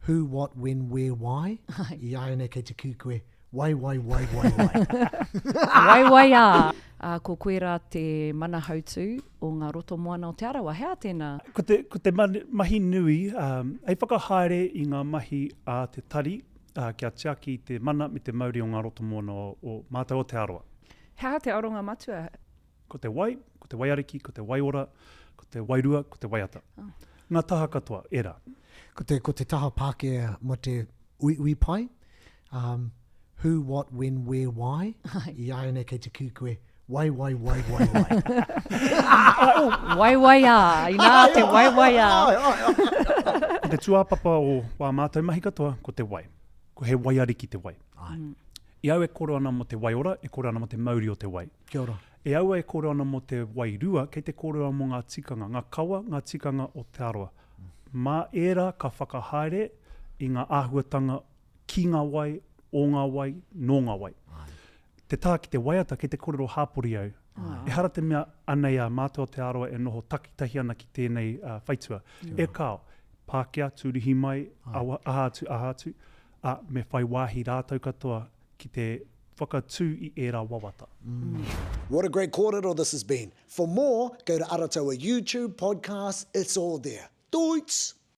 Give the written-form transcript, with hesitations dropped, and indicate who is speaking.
Speaker 1: Who, what, when, where, why, i āianei kei te kī koe, wai, wai, wai, wai, wai.
Speaker 2: Wai, wai, ā. Ā, ko koe rā te mana hautū o ngā roto moana o Te Arawa. He aha tēnā?
Speaker 3: Ko te, ko te mahi nui, hei whakahaere i ngā mahi a te tari kia tiaki i te mana me te mauri o ngā roto moana o, o mātou o Te Arawa.
Speaker 4: He aha te aronga matua?
Speaker 3: Ko te wai, ko te waiariki, ko te waiora, ko te wairua, ko te waiata. Ngā taha katoa, ērā.
Speaker 1: Ko te, ko te taha Pākehā mō te uiui pai, um, who, what, when, where, why, i āianei kei te kī koe, wai, wai, wai, wai, wai.
Speaker 2: Wai, wai, ā, inā te wai, wai, ā.
Speaker 3: Ko te tūāpapa o wā mātou mahi katoa, ko te wai. Ko he waiariki te wai. I au e kōrero ana mō te waiora, e kōrero ana mō te mauri o te wai.
Speaker 1: Kia ora.
Speaker 3: E aua e kōrero ana mō te wairua, kei te kōrero mō ngā tikanga, ngā kawa, ngā tikanga o Te Arawa. Mā ērā ka whakahaere i ngā āhuatanga ki ngā wai, o ngā wai, nō ngā wai. Te taha ki te waiata, kei te kōrero hāpori au. Ehara te mea anei a mātou o Te Arawa e noho takitahi ana ki tēnei whaitua. E kāo, Pākehā, tūruhi mai, aha atu, aha atu, ā, me whai wāhi rātou katoa ki te whakatū i ērā wawata.
Speaker 1: What a great kōrero this has been. For more, go to Arataua YouTube, podcast, it's all there. Doits!